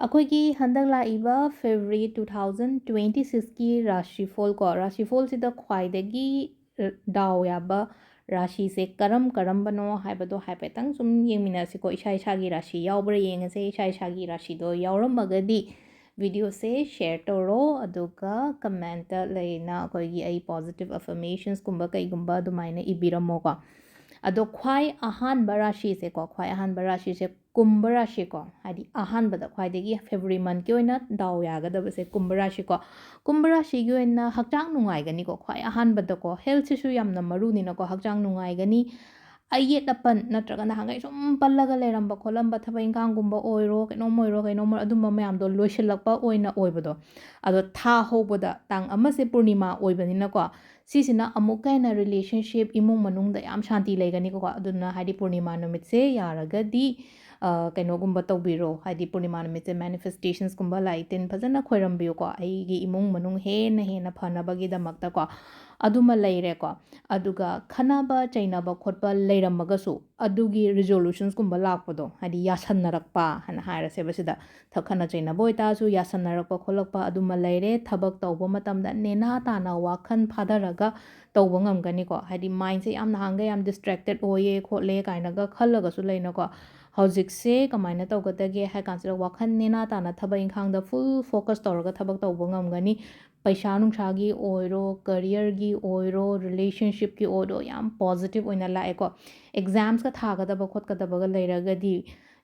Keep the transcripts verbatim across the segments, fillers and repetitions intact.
ꯑꯩꯈꯣꯏꯒꯤ ꯍꯟꯗꯛ ꯂꯥꯛꯏꯕ February two thousand twenty sixꯀꯤ ꯔꯥꯁꯤꯐꯣꯜ ꯀꯣ, ꯔꯥꯁꯤꯐꯣꯜꯁꯤꯗ ꯈ꯭ꯋꯥꯏꯗꯒꯤ ꯗꯥꯎ ꯌꯥꯕ ꯔꯥꯁꯤꯁꯦ ꯀꯔꯝ ꯀꯔꯝꯕꯅꯣ ꯍꯥꯏꯕꯗꯣ ꯍꯥꯏꯐꯦꯠꯇꯪ ꯁꯨꯝ ꯌꯦꯡꯃꯤꯟꯅꯁꯤꯀꯣ꯫ ꯏꯁꯥ ꯏꯁꯥꯒꯤ ꯔꯥꯁꯤ ꯌꯥꯎꯕ꯭ꯔꯥ ꯌꯦꯡꯉꯁꯦ꯫ ꯏꯁꯥ ꯏꯁꯥꯒꯤ ꯔꯥꯁꯤꯗꯣ ꯌꯥꯎꯔꯝꯃꯒꯗꯤ videoꯁꯦ share ꯇꯧꯔꯣ, ꯑꯗꯨꯒ commentꯇ ꯂꯩꯅ ꯑꯩꯈꯣꯏꯒꯤ ꯑꯩ positive affirmationsꯀꯨꯝꯕ ꯀꯩꯒꯨꯝꯕ ꯑꯗꯨꯃꯥꯏꯅ ꯏꯕꯤꯔꯝꯃꯣꯀꯣ꯫ ꯑꯗꯣ ꯈ꯭ꯋꯥꯏ ꯑꯍꯥꯟꯕ ꯔꯥꯁꯤꯁꯦꯀꯣ, ꯈ꯭ꯋꯥꯏ ꯑꯍꯥꯟꯕ ꯔꯥꯁꯤꯁꯦ ꯀꯨꯝꯚ ꯔꯥꯁꯤꯀꯣ, ꯍꯥꯏꯗꯤ ꯑꯍꯥꯟꯕꯗ ꯈ꯭ꯋꯥꯏꯗꯒꯤ February monthꯀꯤ ꯑꯣꯏꯅ ꯗꯥꯎ ꯌꯥꯒꯗꯕꯁꯦ ꯀꯨꯝꯚ ꯔꯥꯁꯤꯀꯣ꯫ ꯀꯨꯝꯚ ꯔꯥꯁꯤꯒꯤ ꯑꯣꯏꯅ ꯍꯛꯆꯥꯡ ꯅꯨꯡꯉꯥꯏꯒꯅꯤꯀꯣ, ꯈ꯭ꯋꯥꯏ ꯑꯍꯥꯟꯕꯗꯀꯣ꯫ Healthꯁꯤꯁꯨ ꯌꯥꯝꯅ ꯃꯔꯨꯅꯤꯅꯀꯣ, ꯍꯛꯆꯥꯡ ꯅꯨꯡꯉꯥꯏꯒꯅꯤ꯫ ꯑꯌꯦꯠ ꯑꯄꯟ ꯅꯠꯇ꯭ꯔꯒ ꯅꯍꯥꯟꯈꯩ ꯁꯨꯝ ꯄꯜꯂꯒ ꯂꯩꯔꯝꯕ ꯈꯣꯠꯂꯝꯕ ꯊꯕꯛ ꯏꯪꯈꯥꯡꯒꯨꯝꯕ ꯑꯣꯏꯔꯣ, ꯀꯩꯅꯣꯝ ꯑꯣꯏꯔꯣ, ꯀꯩꯅꯣꯝ ꯑꯣꯏꯔꯣ, ꯑꯗꯨꯝꯕ ꯃꯌꯥꯝꯗꯣ ꯂꯣꯏꯁꯤꯜꯂꯛꯄ ꯑꯣꯏꯅ ꯑꯣꯏꯕꯗꯣ꯫ ꯑꯗꯣ ꯊꯥ ꯍꯧꯕꯗ ꯇꯥꯡ ꯑꯃꯁꯦ ꯄꯨꯔꯅꯤꯃꯥ ꯑꯣꯏꯕꯅꯤꯅꯀꯣ, ꯁꯤꯁꯤꯅ ꯑꯃꯨꯛꯀ ꯍꯦꯟꯅ relationship, ꯏꯃꯨꯡ ꯃꯅꯨꯡꯗ ꯌꯥꯝ ꯁꯥꯟꯇꯤ ꯂꯩꯒꯅꯤꯀꯣ꯫ ꯑꯗꯨꯅ ꯍꯥꯏꯗꯤ ꯄꯨꯔꯅꯤꯃꯥ ꯅꯨꯃꯤꯠꯁꯦ ꯌꯥꯔꯒꯗꯤ, ꯑ, ꯀꯩꯅꯣꯒꯨꯝꯕ ꯇꯧꯕꯤꯔꯣ, ꯍꯥꯏꯗꯤ ꯄꯨꯔꯅꯤꯃꯥ ꯅꯨꯃꯤꯠꯁꯦ manifestationsꯀꯨꯝꯕ ꯂꯥꯏ ꯇꯤꯟ ꯐꯖꯅ ꯈꯣꯏꯔꯝꯕꯤꯌꯨꯀꯣ, ꯑꯩꯒꯤ ꯏꯃꯨꯡ ꯃꯅꯨꯡ ꯍꯦꯟꯅ ꯍꯦꯟꯅ ꯐꯅꯕꯒꯤꯗꯃꯛꯇꯀꯣ꯫ ꯑꯗꯨꯃ ꯂꯩꯔꯦꯀꯣ꯫ ꯑꯗꯨꯒ ꯈꯠꯅꯕ ꯆꯩꯅꯕ ꯈꯣꯠꯄ ꯂꯩꯔꯝꯃꯒꯁꯨ, ꯑꯗꯨꯒꯤ resolutions ꯀꯨꯝꯕ ꯂꯥꯛꯄꯗꯣ, ꯍꯥꯏꯗꯤ ꯌꯥꯁꯟꯅꯔꯛꯄ ꯍꯥꯏꯅ ꯍꯥꯏꯔꯁꯦꯕ ꯁꯤꯗ, ꯊ-, ꯈꯠꯅ ꯆꯩꯅꯕ ꯑꯣꯏꯇꯥꯔꯁꯨ ꯌꯥꯁꯟꯅꯔꯛꯄ ꯈꯣꯠꯂꯛꯄ ꯑꯗꯨꯃ ꯂꯩꯔꯦ꯫ ꯊꯕꯛ ꯇꯧꯕ ꯃꯇꯝꯗ ꯅꯦꯅꯥ ꯇꯥꯅ ꯋꯥꯈꯜ ꯐꯥꯊꯔꯒ ꯇꯧꯕ ꯉꯝꯒꯅꯤꯀꯣ꯫ ꯍꯥꯏꯗꯤ mindꯁꯦ ꯌꯥꯝ ꯅꯍꯥꯟꯈꯩ ꯌꯥꯝ distracted ꯑꯣꯏꯌꯦ ꯈꯣꯠꯂꯦ ꯀꯥꯏꯅꯒ ꯈꯜꯂꯒꯁꯨ ꯂꯩꯅꯀꯣ꯫ ꯍꯧꯖꯤꯛꯁꯦ ꯀꯃꯥꯏꯅ ꯇꯧꯒꯗꯒꯦ ꯍꯥꯏ ꯀꯥꯟꯁꯤꯗ, ꯋꯥꯈꯜ ꯅꯦꯅꯥ ꯇꯥꯅ ꯊꯕꯛ ꯏꯪꯈꯥꯡꯗ full focus ꯇꯧꯔꯒ ꯊꯕꯛ ꯇꯧꯕ ꯉꯝꯒꯅꯤ꯫ ꯄꯩꯁꯥ ꯅꯨꯡꯁꯥꯒꯤ ꯑꯣꯏꯔꯣ, careerꯒꯤ ꯑꯣꯏꯔꯣ, relationshipꯀꯤ ꯑꯣꯏꯔꯣ, ꯌꯥꯝ positive ꯑꯣꯏꯅ ꯂꯥꯛꯑꯦꯀꯣ꯫ Examsꯀ ꯊꯥꯒꯗꯕ ꯈꯣꯠꯀꯗꯕꯒ ꯂꯩꯔꯒꯗꯤ,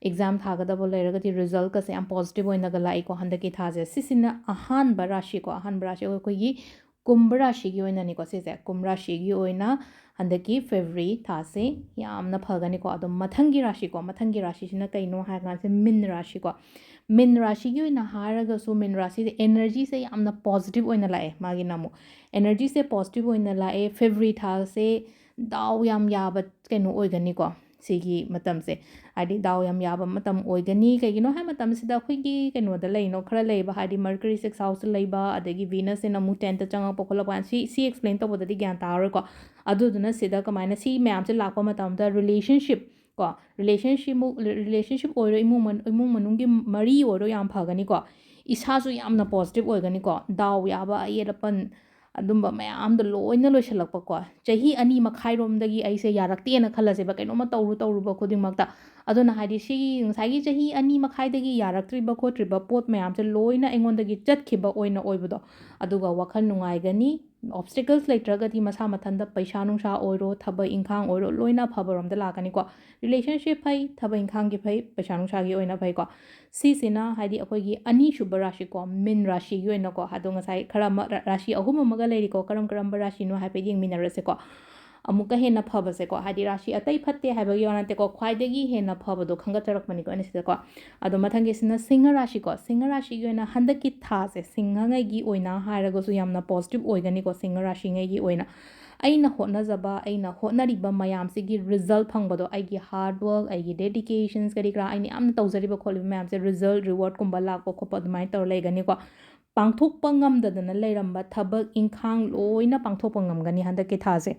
exam ꯊꯥꯒꯗꯕ ꯂꯩꯔꯒꯗꯤ resultꯀꯁꯦ ꯌꯥꯝ positive ꯑꯣꯏꯅꯒ ꯂꯥꯛꯏꯀꯣ ꯍꯟꯗꯛꯀꯤ ꯊꯥꯁꯦ꯫ ꯁꯤꯁꯤꯅ ꯑꯍꯥꯟꯕ ꯔꯥꯁꯤꯀꯣ, ꯑꯍꯥꯟꯕ ꯔꯥꯁꯤ ꯑꯩꯈꯣꯏꯒꯤ ꯀꯨꯝꯚ ꯔꯥꯁꯤꯒꯤ ꯑꯣꯏꯅꯅꯤꯀꯣ ꯁꯤꯁꯦ꯫ ꯀꯨꯝꯚ ꯔꯥꯁꯤꯒꯤ ꯑꯣꯏꯅ ꯍꯟꯗꯛꯀꯤ February ꯊꯥꯁꯦ ꯌꯥꯝꯅ ꯐꯒꯅꯤꯀꯣ꯫ ꯑꯗꯣ ꯃꯊꯪꯒꯤ ꯔꯥꯁꯤꯀꯣ, ꯃꯊꯪꯒꯤ ꯔꯥꯁꯤꯁꯤꯅ ꯀꯩꯅꯣ ꯍꯥꯏꯔ ꯀꯥꯟꯁꯤꯗ ꯃꯤꯟ ꯔꯥꯁꯤꯀꯣ꯫ ꯃꯤꯟ ꯔꯥꯁꯤꯒꯤ ꯑꯣꯏꯅ ꯍꯥꯏꯔꯒꯁꯨ ꯃꯤꯟ ꯔꯥꯁꯤꯁꯦ energyꯁꯦ ꯌꯥꯝꯅ positive ꯑꯣꯏꯅ ꯂꯥꯛꯑꯦ꯫ ꯃꯥꯒꯤꯅ ꯑꯃꯨꯛ energyꯁꯦ positive ꯑꯣꯏꯅ ꯂꯥꯛꯑꯦ꯫ February ꯊꯥꯁꯦ ꯗꯥꯎ ꯌꯥꯝ ꯌꯥꯕ ꯀꯩꯅꯣ ꯑꯣꯏꯒꯅꯤꯀꯣ ꯁꯤꯒꯤ ꯃꯇꯝꯁꯦ꯫ ꯍꯥꯏꯗꯤ ꯗꯥꯎ ꯌꯥꯝ ꯌꯥꯕ ꯃꯇꯝ ꯑꯣꯏꯒꯅꯤ꯫ ꯀꯩꯒꯤꯅꯣ ꯍꯥꯏ ꯃꯇꯝꯁꯤꯗ ꯑꯩꯈꯣꯏꯒꯤ ꯀꯩꯅꯣꯗ ꯂꯩꯅꯣ ꯈꯔ ꯂꯩꯕ, ꯍꯥꯏꯗꯤ Mercury sixth houseꯇ ꯂꯩꯕ, ꯑꯗꯒꯤ Venusꯁꯤꯅ ꯑꯃꯨꯛ tenthꯇ ꯆꯪꯉꯛꯄ ꯈꯣꯠꯂꯛꯄ ꯀꯥꯟꯗ ꯁꯤ, ꯁꯤ explain ꯇꯧꯕꯗꯗꯤ ꯒ꯭ꯌꯥꯟ ꯇꯥꯔꯔꯣꯏꯀꯣ꯫ ꯑꯗꯨꯗꯨꯅ ꯁꯤꯗ ꯀꯃꯥꯏꯅ ꯁꯤ ꯃꯌꯥꯝꯁꯦ ꯂꯥꯛꯄ ꯃꯇꯝꯗ relationship ꯀꯣ, ꯔꯤꯂꯦꯁꯟꯁꯤꯞꯃꯨꯛ ꯔꯤꯂꯦꯁꯟꯁꯤꯞ ꯑꯣꯏꯔꯣ, ꯏꯃꯨꯡ ꯃꯅꯨꯡ ꯏꯃꯨꯡ ꯃꯅꯨꯡꯒꯤ ꯃꯔꯤ ꯑꯣꯏꯔꯣ, ꯌꯥꯝ ꯐꯒꯅꯤꯀꯣ꯫ ꯏꯁꯥꯁꯨ ꯌꯥꯝꯅ ꯄꯣꯖꯤꯇꯤꯞ ꯑꯣꯏꯒꯅꯤꯀꯣ꯫ ꯗꯥꯎ ꯌꯥꯕ, ꯑꯌꯦꯠ ꯑꯄꯟ, ꯑꯗꯨꯝꯕ ꯃꯌꯥꯝꯗꯣ ꯂꯣꯏꯅ ꯂꯣꯏꯁꯤꯜꯂꯛꯄꯀꯣ꯫ ꯆꯍꯤ ꯑꯅꯤ ꯃꯈꯥꯏꯔꯣꯝꯗꯒꯤ ꯑꯩꯁꯦ ꯌꯥꯔꯛꯇꯦꯅ ꯈꯜꯂꯁꯦꯕ, ꯀꯩꯅꯣꯝꯃ ꯇꯧꯔꯨ ꯇꯧꯔꯨꯕ ꯈꯨꯗꯤꯡꯃꯛꯇ꯫ ꯑꯗꯨꯅ ꯍꯥꯏꯗꯤ ꯁꯤꯒꯤ ꯉꯁꯥꯏꯒꯤ ꯆꯍꯤ ꯑꯅꯤ ꯃꯈꯥꯏꯗꯒꯤ ꯌꯥꯔꯛꯇ꯭ꯔꯤꯕ ꯈꯣꯠꯇ꯭ꯔꯤꯕ ꯄꯣꯠ ꯃꯌꯥꯝꯁꯦ ꯂꯣꯏꯅ ꯑꯩꯉꯣꯟꯗꯒꯤ ꯆꯠꯈꯤꯕ ꯑꯣꯏꯅ ꯑꯣꯏꯕꯗꯣ, ꯑꯗꯨꯒ ꯋꯥꯈꯜ ꯅꯨꯡꯉꯥꯏꯒꯅꯤ꯫ ꯑꯣꯞꯁꯇꯤꯀꯜꯁ ꯂꯩꯇ꯭ꯔꯒꯗꯤ ꯃꯁꯥ ꯃꯊꯟꯇ ꯄꯩꯁꯥ ꯅꯨꯡꯁꯥ ꯑꯣꯏꯔꯣ, ꯊꯕꯛ ꯏꯪꯈꯥꯡ ꯑꯣꯏꯔꯣ, ꯂꯣꯏꯅ ꯑꯐꯕꯔꯣꯝꯗ ꯂꯥꯛꯀꯅꯤꯀꯣ꯫ ꯔꯤꯂꯦꯁꯟꯁꯤꯞ ꯐꯩ, ꯊꯕꯛ ꯏꯪꯈꯥꯡꯒꯤ ꯐꯩ, ꯄꯩꯁꯥ ꯅꯨꯡꯁꯥꯒꯤ ꯑꯣꯏꯅ ꯐꯩꯀꯣ꯫ ꯁꯤꯁꯤꯅ ꯍꯥꯏꯗꯤ ꯑꯩꯈꯣꯏꯒꯤ ꯑꯅꯤꯁꯨꯕ ꯔꯥꯁꯤꯀꯣ, ꯃꯤꯟ ꯔꯥꯁꯤꯒꯤ ꯑꯣꯏꯅꯀꯣ꯫ ꯑꯗꯣ ꯉꯁꯥꯏ ꯈꯔ ꯑꯃ ꯔꯥ- ꯔꯥꯁꯤ ꯑꯍꯨꯝ ꯑꯃꯒ ꯂꯩꯔꯤꯀꯣ꯫ ꯀꯔꯝ ꯀꯔꯝꯕ ꯔꯥꯁꯤꯅꯣ ꯍꯥꯏꯐꯦꯠ ꯌꯦꯡꯃꯤꯟꯅꯔꯁꯦꯀꯣ꯫ ꯑꯃꯨꯛꯀ ꯍꯦꯟꯅ ꯐꯕꯁꯦꯀꯣ, ꯍꯥꯏꯗꯤ ꯔꯥꯁꯤ ꯑꯇꯩ ꯐꯠꯇꯦ ꯍꯥꯏꯕꯒꯤ ꯋꯥ ꯅꯠꯇꯦꯀꯣ, ꯈ꯭ꯋꯥꯏꯗꯒꯤ ꯍꯦꯟꯅ ꯐꯕꯗꯣ ꯈꯟꯒꯠꯆꯔꯛꯄꯅꯤꯀꯣ ꯑꯩꯅ ꯁꯤꯗꯀꯣ꯫ ꯑꯗꯣ ꯃꯊꯪꯒꯤꯁꯤꯅ ꯁꯤꯡꯍ ꯔꯥꯁꯤꯀꯣ꯫ ꯁꯤꯡꯍ ꯔꯥꯁꯤꯒꯤ ꯑꯣꯏꯅ ꯍꯟꯗꯛꯀꯤ ꯊꯥꯁꯦ ꯁꯤꯡꯍꯉꯩꯒꯤ ꯑꯣꯏꯅ ꯍꯥꯏꯔꯒꯁꯨ ꯌꯥꯝꯅ ꯄꯣꯖꯤꯇꯤꯞ ꯑꯣꯏꯒꯅꯤꯀꯣ꯫ ꯁꯤꯡꯍ ꯔꯥꯁꯤꯉꯩꯒꯤ ꯑꯣꯏꯅ ꯑꯩꯅ ꯍꯣꯠꯅꯖꯕ, ꯑꯩꯅ ꯍꯣꯠꯅꯔꯤꯕ ꯃꯌꯥꯝꯁꯤꯒꯤ ꯔꯤꯖꯜ ꯐꯪꯕꯗꯣ, ꯑꯩꯒꯤ ꯍꯥꯔꯗ ꯋꯥꯔꯛ, ꯑꯩꯒꯤ ꯗꯦꯗꯤꯀꯦꯁꯟꯁ ꯀꯔꯤ ꯀꯔꯥ, ꯑꯩꯅ ꯌꯥꯝꯅ ꯇꯧꯖꯔꯤꯕ ꯈꯣꯠꯂꯤꯕ ꯃꯌꯥꯝꯁꯦ ꯔꯤꯖꯜ, ꯔꯤꯋꯥꯔꯗꯀꯨꯝꯕ ꯂꯥꯛꯄ ꯈꯣꯠꯄ ꯑꯗꯨꯃꯥꯏꯅ ꯇꯧꯔ ꯂꯩꯒꯅꯤꯀꯣ꯫ ꯄꯥꯡꯊꯣꯛꯄ ꯉꯝꯗꯗꯅ ꯂꯩꯔꯝꯕ ꯊꯕꯛ ꯏꯪꯈꯥꯡ ꯂꯣꯏꯅ ꯄꯥꯡꯊꯣꯛꯄ ꯉꯝꯒꯅꯤ ꯍꯟꯗꯛꯀꯤ ꯊꯥꯁꯦ꯫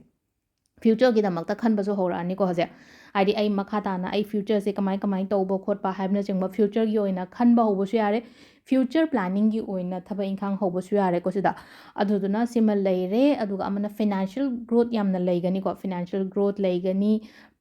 ꯐ꯭ꯌꯨꯆꯔꯒꯤꯗꯃꯛꯇ ꯈꯟꯕꯁꯨ ꯍꯧꯔꯛꯑꯅꯤꯀꯣ ꯍꯧꯖꯤꯛ꯫ ꯍꯥꯏꯗꯤ ꯑꯩ ꯃꯈꯥ ꯇꯥꯅ ꯑꯩ ꯐ꯭ꯌꯨꯆꯔꯁꯦ ꯀꯃꯥꯏ ꯀꯃꯥꯏꯅ ꯇꯧꯕ ꯈꯣꯠꯄ ꯍꯥꯏꯕꯅꯆꯤꯡꯕ ꯐ꯭ꯌꯨꯆꯔꯒꯤ ꯑꯣꯏꯅ ꯈꯟꯕ ꯍꯧꯕꯁꯨ ꯌꯥꯔꯦ꯫ ꯐ꯭ꯌꯨꯆꯔ ꯄ꯭ꯂꯥꯅꯤꯡꯒꯤ ꯑꯣꯏꯅ ꯊꯕꯛ ꯏꯪꯈꯥꯡ ꯍꯧꯕꯁꯨ ꯌꯥꯔꯦꯀꯣ ꯁꯤꯗ꯫ ꯑꯗꯨꯗꯨꯅ ꯁꯤꯃ ꯂꯩꯔꯦ꯫ ꯑꯗꯨꯒ ꯑꯃꯅ ꯐꯥꯏꯅꯥꯟꯁꯤꯌꯦꯜ ꯒ꯭ꯔꯣꯠ ꯌꯥꯝꯅ ꯂꯩꯒꯅꯤꯀꯣ꯫ ꯐꯥꯏꯅꯥꯟꯁꯤꯌꯦꯜ ꯒ꯭ꯔꯣꯠ ꯂꯩꯒꯅꯤ,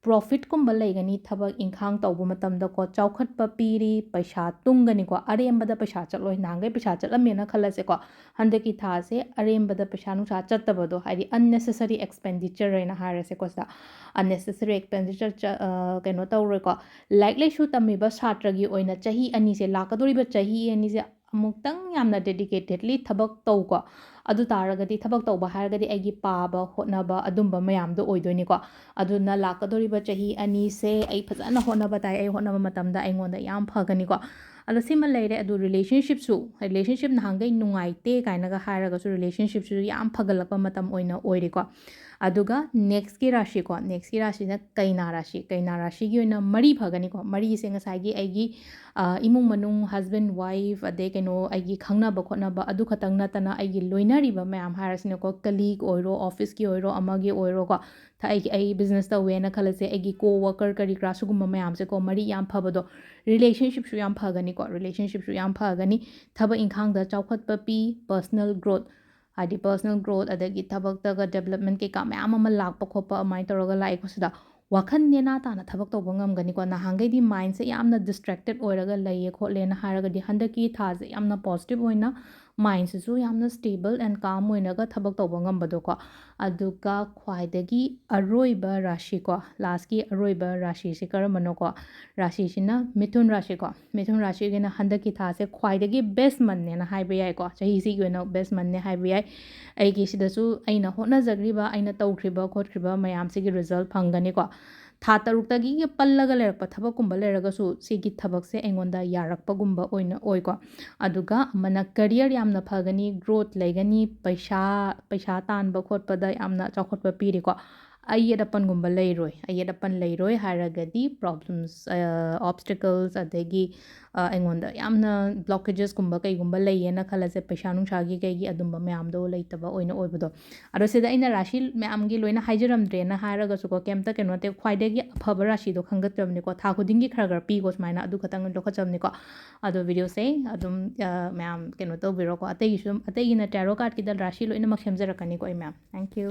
ꯄ꯭ꯔꯣꯐꯤꯠꯀꯨꯝꯕ ꯂꯩꯒꯅꯤ꯫ ꯊꯕꯛ ꯏꯪꯈꯥꯡ ꯇꯧꯕ ꯃꯇꯝꯗꯀꯣ ꯆꯥꯎꯈꯠꯄ ꯄꯤꯔꯤ, ꯄꯩꯁꯥ ꯇꯨꯡꯒꯅꯤꯀꯣ꯫ ꯑꯔꯦꯝꯕꯗ ꯄꯩꯁꯥ ꯆꯠꯂꯣꯏ꯫ ꯅꯍꯥꯟꯈꯩ ꯄꯩꯁꯥ ꯆꯠꯂꯝꯃꯦꯅ ꯈꯜꯂꯁꯦꯀꯣ, ꯍꯟꯗꯛꯀꯤ ꯊꯥꯁꯦ ꯑꯔꯦꯝꯕꯗ ꯄꯩꯁꯥ ꯅꯨꯡꯁꯥ ꯆꯠꯇꯕꯗꯣ, ꯍꯥꯏꯗꯤ ꯑꯟꯅꯦꯁꯦꯁꯔꯤ ꯑꯦꯛꯁꯄꯦꯟꯗꯤꯆꯔ ꯍꯥꯏꯅ ꯍꯥꯏꯔꯁꯦꯀꯣ ꯁꯤꯗ꯫ ꯑꯟꯅꯦꯁꯦꯁꯔꯤ ꯑꯦꯛꯁꯄꯦꯟꯗꯤꯆꯔ ꯀꯩꯅꯣ ꯇꯧꯔꯣꯏꯀꯣ꯫ ꯂꯥꯏꯔꯤꯛ ꯂꯥꯏꯁꯨ ꯇꯝꯃꯤꯕ ꯁꯥꯇ꯭ꯔꯒꯤ ꯑꯣꯏꯅ ꯆꯍꯤ ꯑꯅꯤꯁꯦ, ꯂꯥꯛꯀꯗꯧꯔꯤꯕ ꯆꯍꯤ ꯑꯅꯤꯁꯦ ꯑꯃꯨꯛꯇꯪ ꯌꯥꯝꯅ ꯗꯦꯗꯤꯀꯦꯇꯦꯠꯂꯤ ꯊꯕꯛ ꯇꯧꯀꯣ꯫ ꯑꯗꯨ ꯇꯥꯔꯒꯗꯤ ꯊꯕꯛ ꯇꯧꯕ ꯍꯥꯏꯔꯒꯗꯤ ꯑꯩꯒꯤ ꯄꯥꯕ ꯈꯣꯠꯅꯕ ꯑꯗꯨꯝꯕ ꯃꯌꯥꯝꯗꯣ ꯑꯣꯏꯗꯣꯏꯅꯤꯀꯣ꯫ ꯑꯗꯨꯅ ꯂꯥꯛꯀꯗꯧꯔꯤꯕ ꯆꯍꯤ ꯑꯅꯤꯁꯦ ꯑꯩ ꯐꯖꯅ ꯍꯣꯠꯅꯕ ꯇꯥꯏ꯫ ꯑꯩ ꯍꯣꯠꯅꯕ ꯃꯇꯝꯗ ꯑꯩꯉꯣꯟꯗ ꯌꯥꯝ ꯐꯒꯅꯤꯀꯣ꯫ ꯑꯗꯣ ꯁꯤꯃ ꯂꯩꯔꯦ꯫ ꯑꯗꯨ ꯔꯤꯂꯦꯁꯟꯁꯤꯞꯁꯨ, ꯔꯤꯂꯦꯁꯟꯁꯤꯞ ꯅꯍꯥꯟꯈꯩ ꯅꯨꯡꯉꯥꯏꯇꯦ ꯀꯥꯏꯅꯒ ꯍꯥꯏꯔꯒꯁꯨ ꯔꯤꯂꯦꯁꯟꯁꯤꯞꯁꯤꯁꯨ ꯌꯥꯝ ꯐꯒꯠꯂꯛꯄ ꯃꯇꯝ ꯑꯣꯏꯅ ꯑꯣꯏꯔꯦꯀꯣ꯫ ꯑꯗꯨꯒ ꯅꯦꯛꯁꯀꯤ ꯔꯥꯁꯤꯀꯣ, ꯅꯦꯛꯁꯀꯤ ꯔꯥꯁꯤꯅ ꯀꯩꯅꯥ ꯔꯥꯁꯤ꯫ ꯀꯩꯅꯥ ꯔꯥꯁꯤꯒꯤ ꯑꯣꯏꯅ ꯃꯔꯤ ꯐꯒꯅꯤꯀꯣ꯫ ꯃꯔꯤꯁꯦ ꯉꯁꯥꯏꯒꯤ ꯑꯩꯒꯤ, ꯑ, ꯏꯃꯨꯡ ꯃꯅꯨꯡ, ꯍꯁꯕꯦꯟ, ꯋꯥꯏꯐ, ꯑꯗꯩ ꯀꯩꯅꯣ, ꯑꯩꯒꯤ ꯈꯪꯅꯕ ꯈꯣꯠꯅꯕ ꯑꯗꯨ ꯈꯛꯇꯪ ꯅꯠꯇꯅ ꯑꯩꯒꯤ ꯂꯣꯏꯅꯔꯤꯕ ꯃꯌꯥꯝ ꯍꯥꯏꯔꯁꯤꯅꯦꯀꯣ, ꯀꯂꯤꯒ ꯑꯣꯏꯔꯣ, ꯑꯣꯐꯤꯁꯀꯤ ꯑꯣꯏꯔꯣ, ꯑꯃꯒꯤ ꯑꯣꯏꯔꯣꯀꯣ, ꯊ-, ꯑꯩꯒꯤ, ꯑꯩ ꯕꯤꯖꯤꯅꯦꯁ ꯇꯧꯋꯦꯅ ꯈꯜꯂꯁꯦ, ꯑꯩꯒꯤ ꯀꯣ ꯋꯥꯀꯔ ꯀꯔꯤ ꯀꯔꯥ ꯁꯤꯒꯨꯝꯕ ꯃꯌꯥꯝꯁꯦꯀꯣ, ꯃꯔꯤ ꯌꯥꯝ ꯐꯕꯗꯣ, ꯔꯤꯂꯦꯁꯟꯁꯤꯞꯁꯨ ꯌꯥꯝ ꯐꯒꯅꯤꯀꯣ, ꯔꯤꯂꯦꯁꯟꯁꯤꯞꯁꯨ ꯌꯥꯝ ꯐꯒꯅꯤ꯫ ꯊꯕꯛ ꯏꯪꯈꯥꯡꯗ ꯆꯥꯎꯈꯠꯄ ꯄꯤ, ꯄꯔꯁꯅꯦꯜ ꯒ꯭ꯔꯣꯠ, ꯍꯥꯏꯗꯤ ꯄꯔꯁꯅꯦꯜ ꯒ꯭ꯔꯣꯠ, ꯑꯗꯒꯤ ꯊꯕꯛꯇꯒ ꯗꯦꯕꯂꯞꯃꯦꯟ ꯀꯩꯀꯥ ꯃꯌꯥꯝ ꯑꯃ ꯂꯥꯛꯄ ꯈꯣꯠꯄ ꯑꯗꯨꯃꯥꯏꯅ ꯇꯧꯔꯒ ꯂꯥꯛꯑꯦꯀꯣ꯫ ꯁꯤꯗ ꯋꯥꯈꯜ ꯅꯦꯅꯥ ꯇꯥꯅ ꯊꯕꯛ ꯇꯧꯕ ꯉꯝꯒꯅꯤꯀꯣ꯫ ꯅꯍꯥꯟꯈꯩꯗꯤ ꯃꯥꯏꯟꯁꯦ ꯌꯥꯝꯅ ꯗꯤꯁꯇ꯭ꯔꯦꯛꯇꯦꯠ ꯑꯣꯏꯔꯒ ꯂꯩꯌꯦ ꯈꯣꯠꯂꯦꯅ ꯍꯥꯏꯔꯒꯗꯤ ꯍꯟꯗꯛꯀꯤ ꯊꯥꯁꯦ ꯌꯥꯝꯅ ꯄꯣꯖꯤꯇꯤꯚ ꯑꯣꯏꯅ, ꯃꯥꯏꯟꯁꯤꯁꯨ ꯌꯥꯝꯅ ꯁ꯭ꯇꯦꯕꯜ ꯑꯦꯟ ꯀꯥꯝ ꯑꯣꯏꯅꯒ ꯊꯕꯛ ꯇꯧꯕ ꯉꯝꯕꯗꯣꯀꯣ꯫ ꯑꯗꯨꯒ ꯈ꯭ꯋꯥꯏꯗꯒꯤ ꯑꯔꯣꯏꯕ ꯔꯥꯁꯤꯀꯣ, ꯂꯥꯁꯀꯤ ꯑꯔꯣꯏꯕ ꯔꯥꯁꯤꯁꯦ ꯀꯔꯝꯕꯅꯣꯀꯣ? ꯔꯥꯁꯤꯁꯤꯅ ꯃꯤꯊꯨꯟ ꯔꯥꯁꯤꯀꯣ꯫ ꯃꯤꯊꯨꯟ ꯔꯥꯁꯤꯒꯤꯅ ꯍꯟꯗꯛꯀꯤ ꯊꯥꯁꯦ ꯈ꯭ꯋꯥꯏꯗꯒꯤ ꯕꯦꯁ ꯃꯟꯅꯦꯅ ꯍꯥꯏꯕ ꯌꯥꯏꯀꯣ, ꯆꯍꯤꯁꯤꯒꯤ ꯑꯣꯏꯅ ꯕꯦꯁ ꯃꯟꯅꯦ ꯍꯥꯏꯕ ꯌꯥꯏ꯫ ꯑꯩꯒꯤ ꯁꯤꯗꯁꯨ ꯑꯩꯅ ꯍꯣꯠꯅꯖꯈ꯭ꯔꯤꯕ, ꯑꯩꯅ ꯇꯧꯈ꯭ꯔꯤꯕ ꯈꯣꯠꯈ꯭ꯔꯤꯕ ꯃꯌꯥꯝꯁꯤꯒꯤ ꯔꯤꯖꯜ ꯐꯪꯒꯅꯤꯀꯣ꯫ ꯊꯥ ꯇꯔꯨꯛꯇꯒꯤ ꯄꯜꯂꯒ ꯂꯩꯔꯛꯄ ꯊꯕꯛꯀꯨꯝꯕ ꯂꯩꯔꯒꯁꯨ ꯁꯤꯒꯤ ꯊꯕꯛꯁꯦ ꯑꯩꯉꯣꯟꯗ ꯌꯥꯔꯛꯄꯒꯨꯝꯕ ꯑꯣꯏꯅ ꯑꯣꯏꯀꯣ꯫ ꯑꯗꯨꯒ ꯑꯃꯅ ꯀꯦꯔꯤꯌꯔ ꯌꯥꯝꯅ ꯐꯒꯅꯤ, ꯒ꯭ꯔꯣꯠ ꯂꯩꯒꯅꯤ, ꯄꯩꯁꯥ, ꯄꯩꯁꯥ ꯇꯥꯟꯕ ꯈꯣꯠꯄꯗ ꯌꯥꯝꯅ ꯆꯥꯎꯈꯠꯄ ꯄꯤꯔꯤꯀꯣ꯫ ꯑꯌꯦꯠ ꯑꯄꯟꯒꯨꯝꯕ ꯂꯩꯔꯣꯏ꯫ ꯑꯌꯦꯠ ꯑꯄꯟ ꯂꯩꯔꯣꯏ ꯍꯥꯏꯔꯒꯗꯤ ꯄ꯭ꯔꯣꯕ꯭ꯂꯦꯝꯁ, ꯑꯣꯞꯁꯇꯤꯀꯜꯁ, ꯑꯗꯒꯤ, ꯑ, ꯑꯩꯉꯣꯟꯗ ꯌꯥꯝꯅ ꯕ꯭ꯂꯣꯀꯦꯖꯦꯁꯀꯨꯝꯕ ꯀꯩꯒꯨꯝꯕ ꯂꯩꯌꯦꯅ ꯈꯜꯂꯁꯦ, ꯄꯩꯁꯥ ꯅꯨꯡꯁꯥꯒꯤ ꯀꯩꯒꯤ ꯑꯗꯨꯝꯕ ꯃꯌꯥꯝꯗꯣ ꯂꯩꯇꯕ ꯑꯣꯏꯅ ꯑꯣꯏꯕꯗꯣ꯫ ꯑꯗꯣ ꯁꯤꯗ ꯑꯩꯅ ꯔꯥꯁꯤ ꯃꯌꯥꯝꯒꯤ ꯂꯣꯏꯅ ꯍꯥꯏꯖꯔꯝꯗ꯭ꯔꯦꯅ ꯍꯥꯏꯔꯒꯁꯨꯀꯣ, ꯀꯩꯝꯇ ꯀꯩꯅꯣ ꯅꯠꯇꯦ, ꯈ꯭ꯋꯥꯏꯗꯒꯤ ꯑꯐꯕ ꯔꯥꯁꯤꯗꯣ ꯈꯟꯒꯠꯆꯕꯅꯤꯀꯣ꯫ ꯊꯥ ꯈꯨꯗꯤꯡꯒꯤ ꯈꯔ ꯈꯔ ꯄꯤꯀꯣ, ꯁꯨꯃꯥꯏꯅ ꯑꯗꯨ ꯈꯛꯇꯪ ꯂꯧꯈꯠꯆꯕꯅꯤꯀꯣ꯫ ꯑꯗꯣ ꯚꯤꯗꯤꯑꯣꯁꯦ ꯑꯗꯨꯝ, ꯑ, ꯃꯌꯥꯝ ꯀꯩꯅꯣ ꯇꯧꯕꯤꯔꯣꯀꯣ꯫ ꯑꯇꯩꯒꯤꯁꯨ ꯑꯗꯨꯝ, ꯑꯇꯩꯒꯤꯅ ꯇꯦꯔꯣ ꯀꯥꯔꯠꯀꯤꯗ ꯔꯥꯁꯤ ꯂꯣꯏꯅꯃꯛ ꯁꯦꯝꯖꯔꯛꯀꯅꯤꯀꯣ ꯑꯩ ꯃꯌꯥꯝ꯫ Thank you꯫